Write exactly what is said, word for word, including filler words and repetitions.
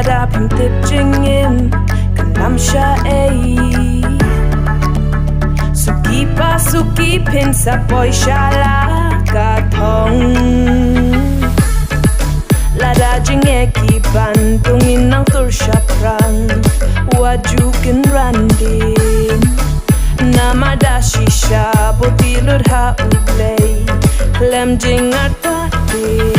Lada phim tip jingim kan lam sha ei. Suki pa suki phin sa poi sha la ka thong. Lada jingeh ki ban to ngin nang tur shaphrang. Wat ju kynran din. Namar da shisha boti lut ha U Blei. Khlem jingartatien.